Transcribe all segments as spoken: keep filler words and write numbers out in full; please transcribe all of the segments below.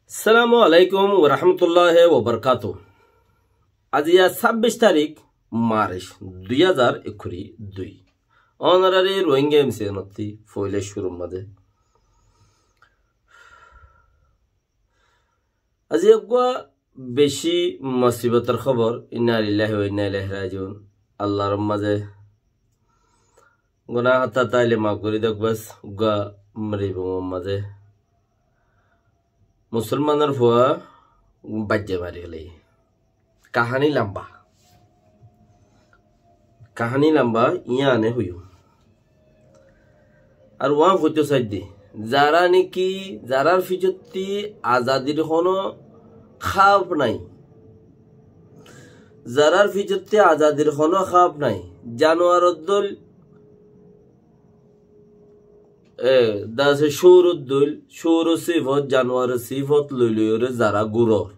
Assalamu alaikum warahmatulláhi wabarakátuhu. Aijja sábbic tarík March dui házar ekkuri dui. Ónorari Rohingya M C N ottú foila cúrur mazé aijja uggwá beci musibotor hóbor, inna lillahi wa inna ilaihi rajiun. Allar mazé guná hátá táile maf gorí dók bas, uggwá Mribungor mazé musolmanor fua baijja mari félaiye. Kahani lamba. Kahani lamba, yíane hoiyum. Ar uán hoitó saidde, zará niki, zarár ficottí azadir honó háf nái, zarár ficottí azadir honó háf nái, januaror dóil, e, dase cúrur dóil, cúrur sifot, januaror sifot loi loiyóre zará gúror,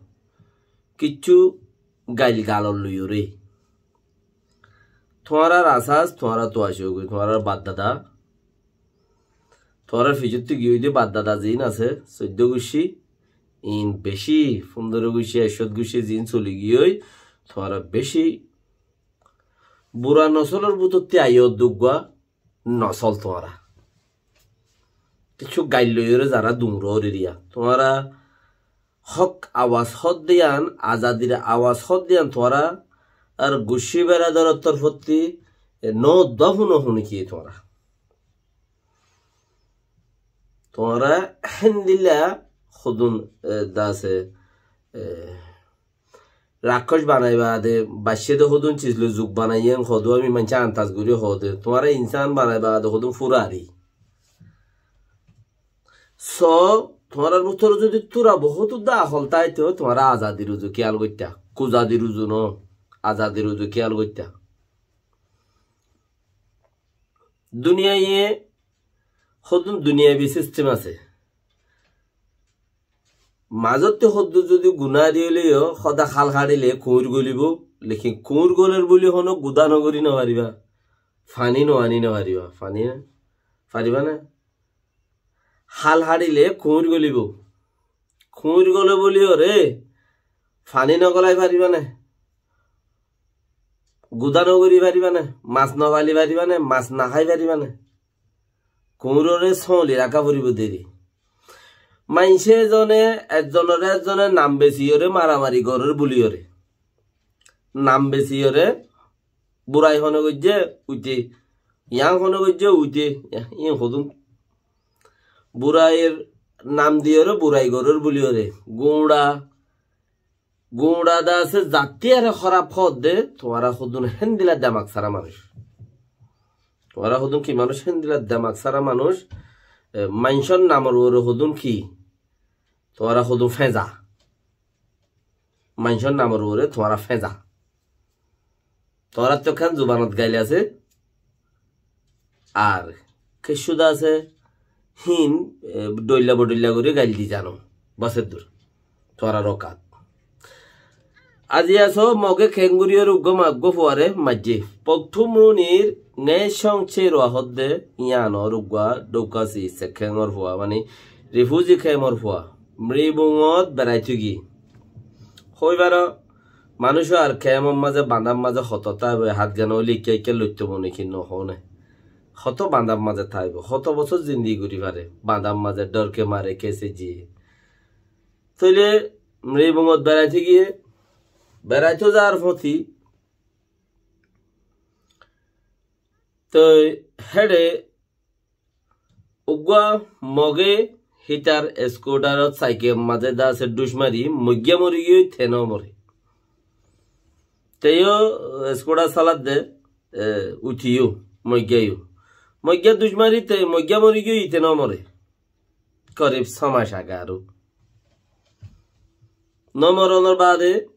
kiccú gail galor loiyóre. Tuáñrar asas, tuáñra tuaci ógoi, tuáñrar baddada, tuáñrar ficottí giyói de baddada ziín asé, soiddó guccí, iín beci, fundoro guccí, ekcót guccí ziín soli giyói, tuáñra beci bura nosolor bútottí aiyó de uggwá nosol tuáñra. Kiccú gail loiyóre zará duñror eriya. Tuáñra hók awaz hoódde yían, azadir awaz hoódde yían tuáñra ar guccí beradoror torfottí, e, no dofun no fúni ki tuáñra. Tuáñra héndilla hodún, e, dase, e, rakkoc banai baade, baiccé de hodún cis loi zuk banaiyé, hodún ami maincé antas gorí hoó de, tuáñra insán banai baade hodún furari. So, tuáñrar bútore zodi tura bohút udda ahol táito, tuáñra azadir uzu kiyal goittá, kuzadir uzu no, azadir uzu kiyal goittá. Duniyaiye hodún duniyabi sistem asé. Mazottí hoddur zodi guná eri óileyo, hoda hál haçile kuñir golibo, lekin kuñir goler buli hono guda nogori nofariba, fani noani nofariba, fani na, fariba na? Hál haçile kuñir golibo, kuñir gole buli ore fani nogolai fariba na? Guda nogori fariba na? Mas nofali fariba na? Mas nahái fariba na? Kuñirore sóli raká foribo deri. Maincé ezone, ezonore ezone nam besiyore maramari gorer buliyore. Nam besiyore burai hone goijje uite, yang hone goijje uite, iín hodún. Burair nam diyore burai gorer buliyore. Guñça, guñça dase zattí are hóraf hoódde, tuáñra hodún héndilla demak sára manúic. Tuáñra hodún ki manúic? Héndilla demak sára manúic. E, maincór namor uore hodún ki? Tuáñra hodún féñza. Maincór namor uore tuáñra féñza. Tuáñrattú ekkán zubanot gail asé, ar kessú de asé, hín, e, dhoilla bodhoilla gorí gail di zano. Bas eddur. Tuáñrar okát. Aijja só Moge kenguriyóre uggwá ma-, uggwá fuare maijjé. Pokthumrunir nge song che rua hoódde yíanor uggwá dhoukasi se kengor fua, mani rifuzi kemor fua. Mribungot beraitó giyé. Hoi faro, manúic ar kemor mazé, bandar mazé hoto táibo, hát gán óile ikká ikká loitto mone ki nohóne. Hoto bandar mazé táibo, hoto bosór zindigi gorí fare, bandar mazé dhor ke mare, kese jiye. Tóile Mribungot beraitó giyé, beraitó zar foti, toi héçe uggwá Moge hítar eskutarot saikel mazé de asé dhuc mari, moiggiya mori giyói, te no more. Teyó eskutar saladde, e, uthiyó, moiggiyayó. Moiggiya dhuc mari, te moiggiya mori giyói, ite no more. Korib só mac age aró. No moronor baade,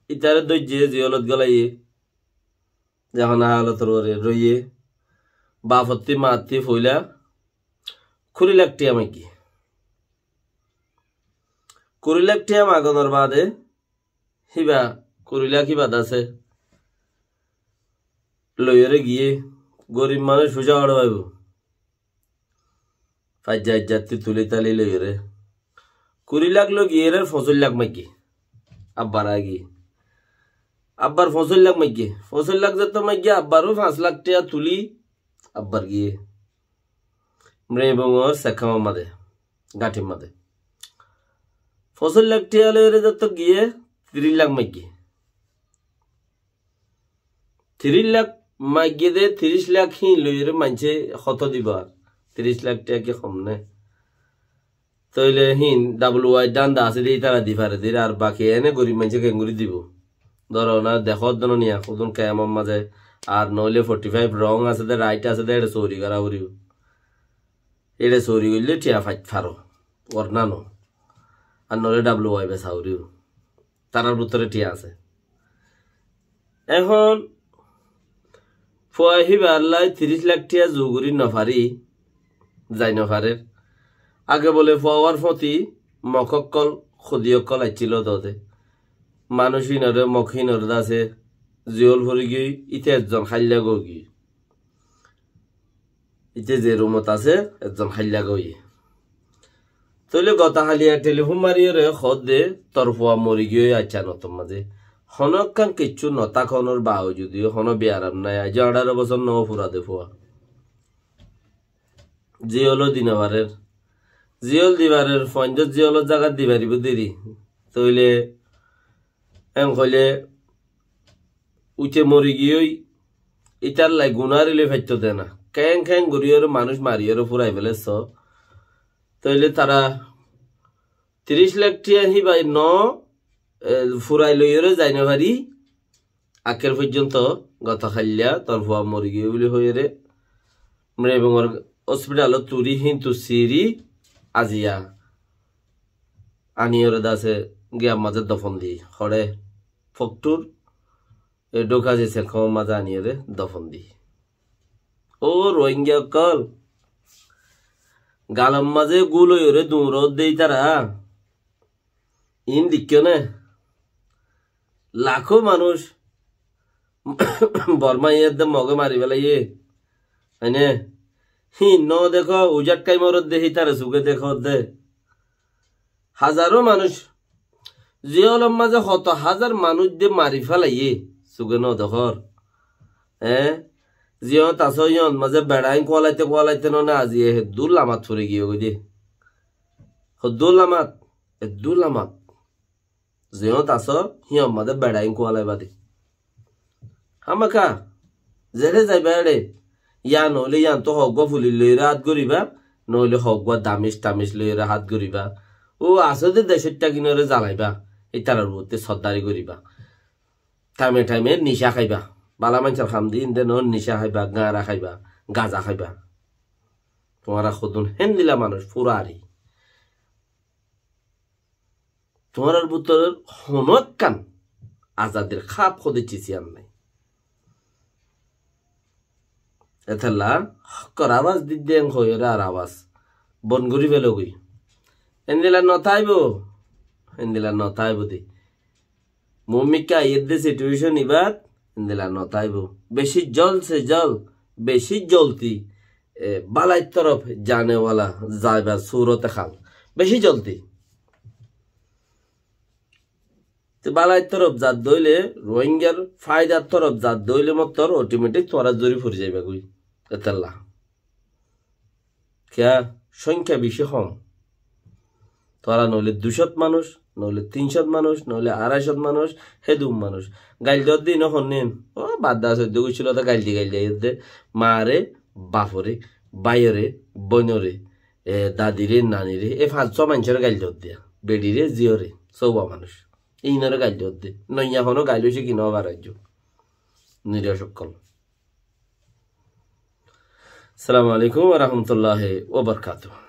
itare dóijje, ziyolot golaiyé. Zehón halotor uore roiyé, bafottí mattí foila kuri lak thiya maigge. Kuri lak thiya magonor baade híba kuri lak híba de asé loiyóre giyé, gorib manúic fucá óço faibo. Faijja ijjattí tuli tali loiyóre. Kuri lak loi giyére foñsóic lak maiggé. Abbar agi. Abbar foñsóic lak maiggé. Foñsóic lak zeto maiggé, abbaró fañs lak tiya tuli abbar giyé. Mrebongor sekkamor mazé, gañthir mazé. Foñsóic lak tiya loiyóre zeto giyé, tiríc lak maiggé. Tiríc lak maiggé de, tiríc lak híin loiyóre maincé hoto dibo ar? Tiríc lak tiya ki hom né? Tóile híin W Y danda asé de, ítara di fare de, ar baki ene gorib maincé kengori dibo? Dóro na, dekó de no niya, hodún kemor mazé, ar noóile forty five wrong asé de, right asé de, ére sóri gora foribo. Ére sóri goille tiya fai faro, worna no. Ar noóile W Y besa foribo. Tarar bútore tiya asé. Ehón fua híbar lai tiríc lak tiya zu gorí no fari, zai no farer. Age bole fuawar fóti mok ókkol, hodi ókkol aiccíl dóde. Manúic híinore, mok híinore dase ziyól fori giyói, íte ezzon háilla goi giyói. Íte ze rumot asé, ezzon háilla goi. Tóile gotahaliya telifón mariyóre hoódde, tor fua mori giyói, accá, notor mazé honó ekkán kiccú no tákonor baujudiyó honó biyaram nái, aijjó añçáro bosór no fura de fua. Ziyóló di no farer. Ziyól di farer, fuaindór ziyólor zagat di faribó deri. Tóile en hoilé uite mori giyói, ítar lai guná rilif faitto de na. Keng keng goríyore manúic mariyore furai fele so. Tóile tara tiríc lak tiya híba no, e, furai loiyore zai no fari, akkel foijjonto goto hailla tor fua mori giyói buli hoiyore Mrebongor hospitalot turi hintu siri aziya aniyore dase giyar mazé dofon di. Hore Foktur, e, Dhokazi sekkamor mazé aniyore dofon di. Ó Rohingya ókkol, galor mazé gul óiyore duñr ódde ítara. Iín deikkó né? Lakó manúic Bormá iyédde Mogé mari felaiyé. Aine híin no dekó, ujat kai morodde, hítare suge dekódde. Hazaró manúic, ziyólor mazé hoto házar manúic de mari felaiyé, suge no dekór. Eé? Ziyót asó yíon mazé beçain kualaite kualaite no ne aziye heddúr lamat fori giyé goi de. Hoddúr lamat, eddúr lamat. Ziyót asó híon mazé beçain kualai bade. Hámaka, zeçé zaiba eçé, yían óile yíantu hoggúa fulis loiyóre hát goríba, noóile hoggúa damic tamic loiyóre hát goríba. Ó asé de decót tákinore zalaiba, ítarar uotte soddári goríba. Thaime thaime nicá háiba, bála maincór ham de inde noó, nicá háiba, gañra háiba, gaza háiba. Tuáñra hodún héndila manúic furari. Tuáñrar bútore honó ekkán azadir háf hodé cis iyán nái. Etólla hókkor abas didde en hoiyóre ar abas bon gorí felógoi. Endilla no táibo, endilla no táibo de. Muúmikká aiyér de situécon ibát endilla no táibo. Bicí jol se jol, bicí jolti, e, bálair torof zanewala zaibar surot e hál. Bicí jolti. Te bálair torof zadde óile, Rohingyar faidar torof zadde óile mottor otometik tuáñra zori fori zaiba goi. Etólla. Kiyá? Sóngkya bicí hom. Tuáñra noóile dui cót manúic, noóile tin cót manúic, noóile arai cót manúic, hédun manúic. Gail dodde ino honnín. Ó, bad de asé, dui goccíl de gail di, gail di aiyér de. Maare, bafore, báiyore, bóinore, e, dadire, nanire, e fañs só maincóre gail dodde. Beçire, ziyore, sóuwa manúic. Inore gail dodde. Noiya honó gail óice ki no bar aijjó. Niróc ókkol. Assalamu alaikum wa rahmatullahi wa barakatuhu.